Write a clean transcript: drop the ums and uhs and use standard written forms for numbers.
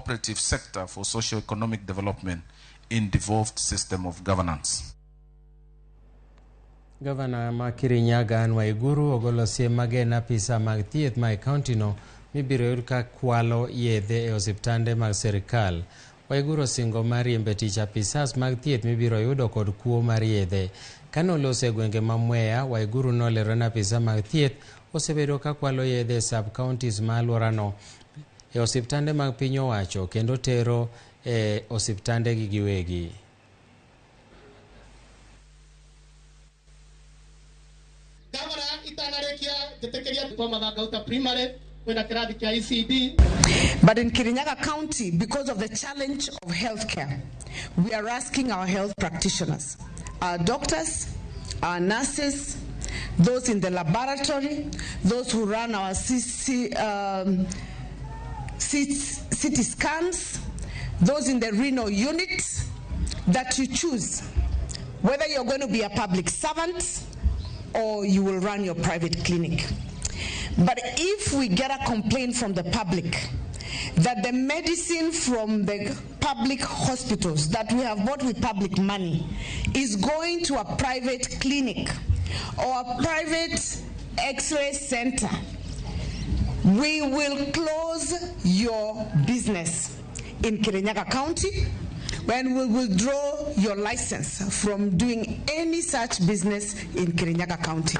cooperative sector for socio-economic development in devolved system of governance. Gavana ma Kirinyaga Anne Waiguru ogolo siem mager ne apisa mag thieth ma e kaontino mibiro yud ka kwalo yedhe e osiptande mag sirkal. Waiguru osingo mar riembo e tich apisas mag thieth mibiro yudo kod kuo mar yedhe. Kane oloso e gwenge ma Mwea, Waiguru nolero ni apisa mag thieth osebedo ka kwalo yedhe e sub counties ma alworano e osiptande mag piny owacho kendo tero e osiptandegi giwegi. Gavana itanarĩkia njĩtĩkĩria kwa Mathangauta Primary kwĩna kĩrathi kĩa ECD. But in Kirinyaga County, because of the challenge of healthcare, we are asking our health practitioners, our doctors, our nurses, those in the laboratory, those who run our CT scans, those in the renal unit, that you choose whether you're going to be a public servant or you will run your private clinic. But if we get a complaint from the public that the medicine from the public hospitals that we have bought with public money is going to a private clinic or a private x-ray center, we will close your business in Kirinyaga County when we will withdraw your license from doing any such business in Kirinyaga County.